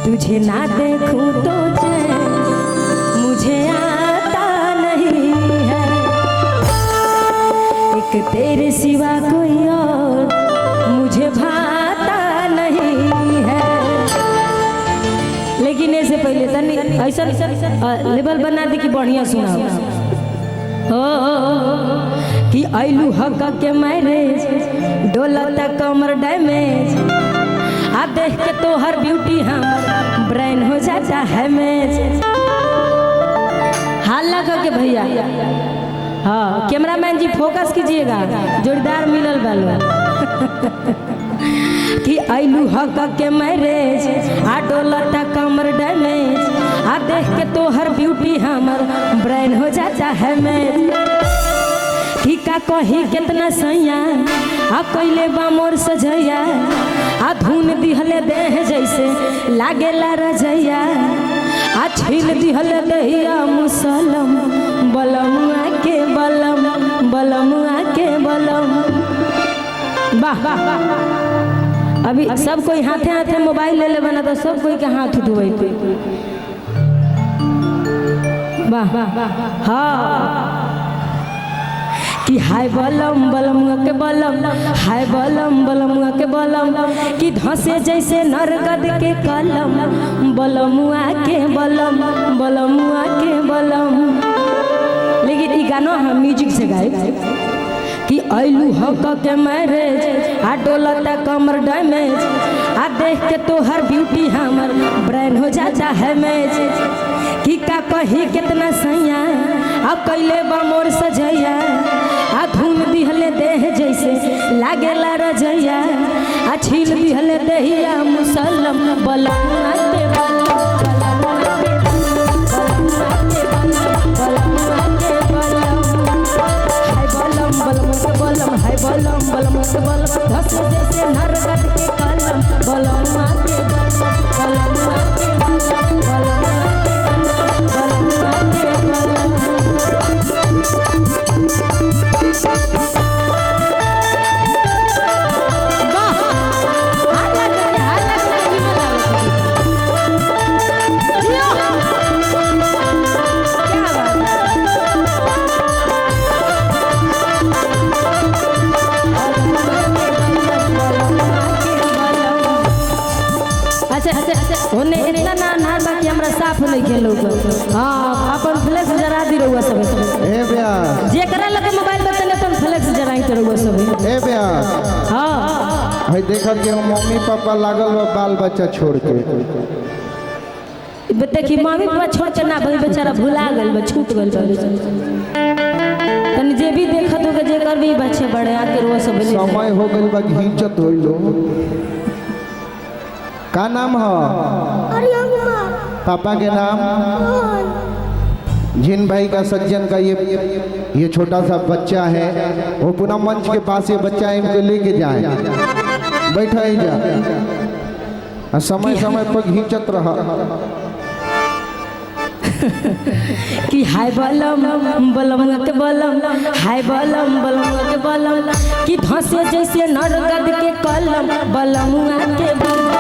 तुझे ना देखूं तो चैन मुझे आता नहीं है, एक तेरे सिवा कोई और मुझे भाता नहीं है। लेकिन ऐसे पहले तनी ऐसा लेवल बना दी कि बढ़िया सुनाओ। हो कि ऐलू हक के मैरेज डोलता कमर डैमेज, आ देख के तो हर ब्यूटी हम ब्रेन हो जाता है मैच। हाल के भैया, हाँ कैमरामैन जी फोकस कीजिएगा, जोरदार मिलल बालो। कि ऐलू हक के मैरेज आ डोलता कमर डैमेज, आ देख के तो हर ब्यूटी हमर ब्रेन हो जाता है मैच। कि का कही कितना सैया आ कैले बा मोर सजैया, आ धुन दिहले देह जैसे लागेला रजैया, आ छील दिहले दहिया मुसलम बलमुआ के बलम बलमुआ के बलम। वाह, अभी सब कोई हाथे हाथे मोबाइल ले ले बना तो सब कोई के हाथ उठबैते। वाह, हाँ कि हाय बलम बलमुआ के बलम, हाय बलम बलमुआ के बलम, कि धंसे जैसे नरगद के कलम बलमुआ के बलम बलमुआ के बलम। लेकिन ई गाना हम म्यूजिक से गाए कि ऐलू हक के मैरेज आ डोलता कमर डैमेज, आ देख के तो हर ब्यूटी हमर ब्रेन हो जाता है मैच। कि का कही कितना सैया आ कैले बा मोर सजैया, आ धुन दिहले देह जैसे लागेला रजैया, आ छील दिहले दहिया मुसलम बलमुआ के बलम बलमुआ के बलम, हाय बलम बलमुआ के बलम, हाय बलम बलमुआ के बलम, धसे जैसे नरगद के कलम बलमुआ के बलम बलमुआ के बलम बलमुआ के बलम। अच्छा ओने इतना ना ना बाकी हमरा साफ नहीं खेलो। हाँ अपन फ्लैश जरा दी रहुआ सब। ए भैया जेकरा लगे मोबाइल बतले अपन फ्लैश जराई तो रहुआ सब। ए भैया हाँ भाई देखत के मम्मी पापा लागल बा बाल बच्चा छोड़ के। देखी मम्मी पापा छोड़ के ना भाई बेचारा भुला गइल बा, छूट गइल बा। तनी जे भी देखत होगे जेकर भी बच्चे बड़े आके रहुआ सब समय हो गइल बा घिंचत होइलो। का नाम है पापा के नाम? जिन भाई का सज्जन का ये छोटा सा बच्चा है, वो पुनः मंच के पास ये बच्चा है, इनको लेके जाए बैठा ही जा, समय समय पर घिंचत रहा। कि हाय बलम बलमुआ के बलम, हाय बलम बलमुआ के बलम, कि धंसे जैसे नरगद के कलम बलमुआ के बलम।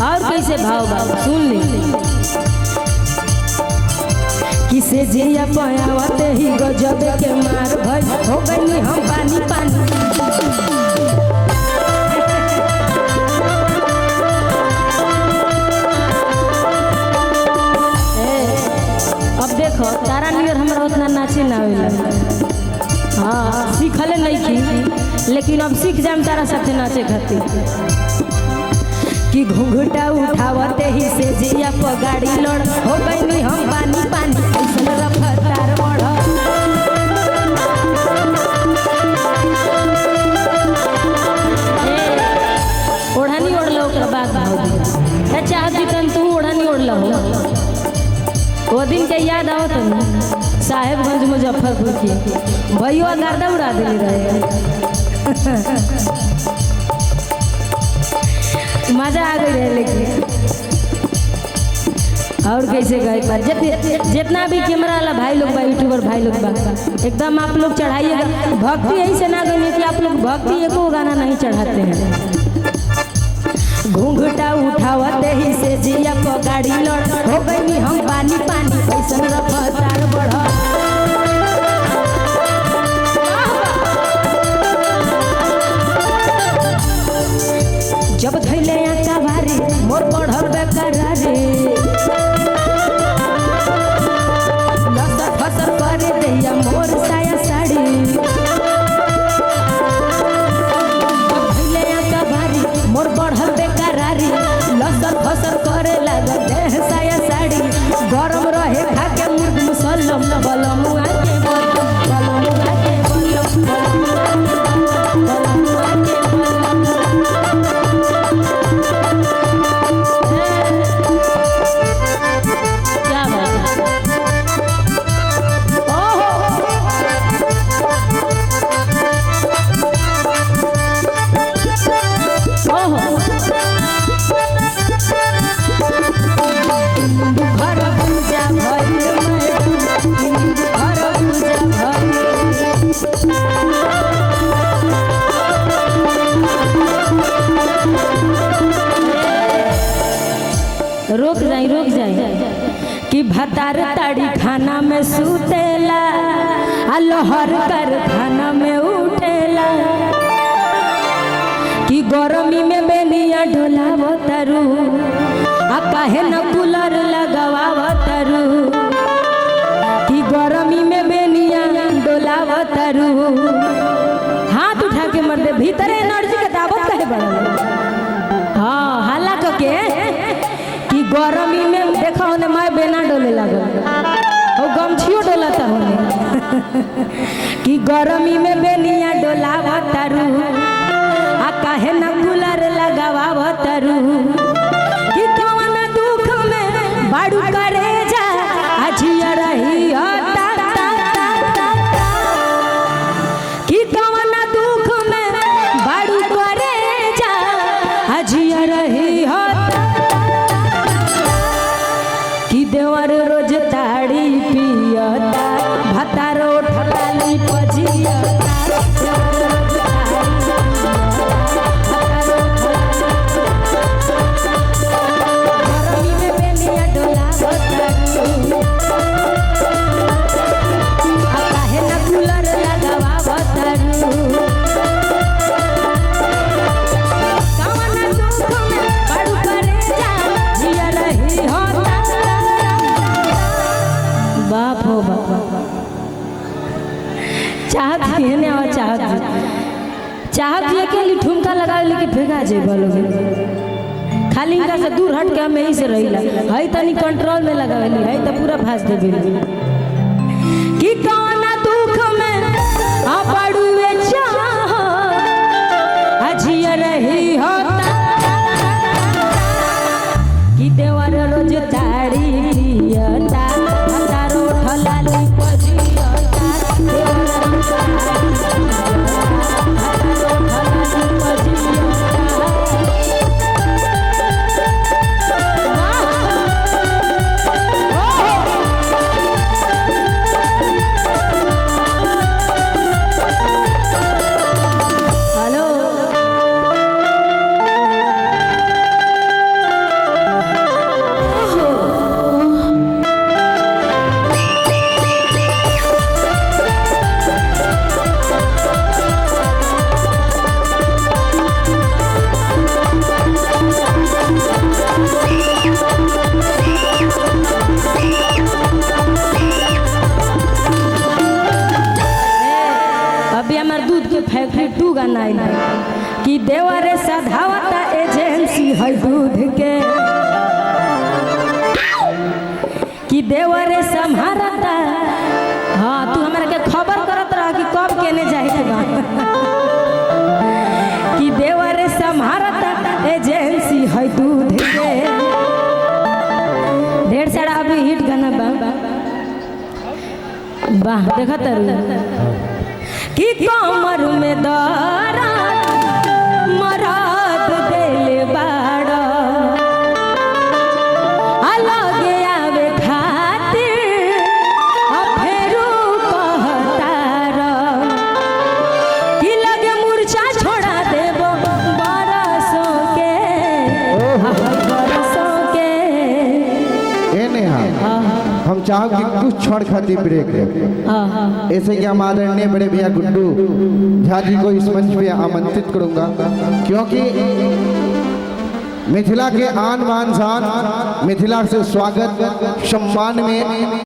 और कैसे भाव भाव सुन ली। किसे जिया पयावते ही गजब के मार भई हो गई हम पानी पानी। अब देखो तारा नियर हमरा उतना नाचे ना आवेला। हाँ सीखले नहीं की, लेकिन अब सीख जाम तारा साथे नाचे खातिर। कि घूंघटा उठावते ही से जिया पगाड़ी लड़ हो गई हम पानी पानी। ऐसन रफ्तार बात भाव चाहत जी तन तू ओढ़ा नहीं ओढ़ हो। वो दिन के याद आवत न साहेबगंज मुजफ्फरपुर की भैया गर्दा उड़ा दिली रहे। मजा आ गई रहे। लेकिन और कैसे गए पर जितना भी कैमरा वाला भाई लोग बा, यूट्यूबर भाई लोग बा, एकदम आप लोग चढ़ाइएगा। भक्ति यही से ना गई कि आप लोग भक्ति एको गाना नहीं चढ़ाते हैं। घूंघटा उठावते ही से जिया पर गाड़ी लड़ हो गई हम पानी पानी कैसन रफ्तार बढ़। जब धैले आका भारी मोर बढ़ल बेकरारी लसर फसर करे दैया मोर साया साड़ी। जब धैले आका भारी मोर बढ़ल बेकरारी लसर फसर करे लागल देह साया साड़ी। गरम रहे खाके मुर्ग मुसल्लम बलम आके बलम बलम आके बलम बलम आके बलम। क्या बात है। ओहो ओहो घर पूजा भइल मैं घर पूजा भइल। रोक जाई रोक जाई कि भतार ताड़ी खाना में सुतेला आ लोहर कर खाना में उठेला कि गरमी में बेनिया ढोलावतरू आ काहे न कूलर लगावतरू कि गरमी में बेनिया डोलावतरू। हाथ उठा के मर दे भीतर एनर्जी के दावत काहे बढ़ल। हाँ हाला के कि गरमी में देखा होने मैं बेना डोले लागल और गमछियो डोलाता होने कि गरमी में बेनिया डोलावतरू आ काहे न कूलर लगावतरू कि कौन दुख में बाड़ू करे जा अजिया रही हो ता ता ता ता ता। कि कौन दुख में बाड़ू करे जा अजिया रही हो ता कि देवर रोज ताड़ी पियता भतारो ठलाली पजियता। देवर रोज ताड़ी पियता, भतारो ठलाली। गरमी में बेनिया डोलावतरू आ काहे न कूलर लगावतरू। कौन दुख में बाड़ू करे जा जिया रही हो ता ता ता। बाप हो बाप चाहत ही ने और चाहत जी चाहत ये के लिए ठुमका लगा लेके फेंका जे बोलोगे खाली इनका से दूर हट के हम यहीं से रहिला हई तनी कंट्रोल में लगावेली हई त पूरा फांस देबे कि कौन दुख में आ पड़ुए चाह अजिया रही हो ता कि देवर रोज ताड़ी पियता भतारो ठलाली पजियता। देवर रोज ताड़ी पियता, भतारो ठलाली पजियता। हेलो अभी हमार दूध के फैक्ट्री टू गाना आइल है कि देवरे सधावता एजेंसी है दूध के कि देवरे संभारता। हाँ तू हमरा के खबर करत रह कि कब केने जाए के बा कि देवरे संभारता एजेंसी है है दूध के। ढेर सारा अभी हिट गाना बा। वाह देखा तरु कि कमर में दर्द मरद देले बाड़, अलगे आवे खातिर आ फेरू कहतार कि लगे मूर्छा छोड़ा देबो बरसों के, बरसों के। ए नेहा, हम चाहो कि कुछ क्षण खातिर ब्रेक ले, ऐसे कि हम आदरणीय बड़े भैया गुड्डू झा जी को इस मंच पे आमंत्रित करूंगा, क्योंकि मिथिला के आन बान शान, मिथिला से स्वागत सम्मान में।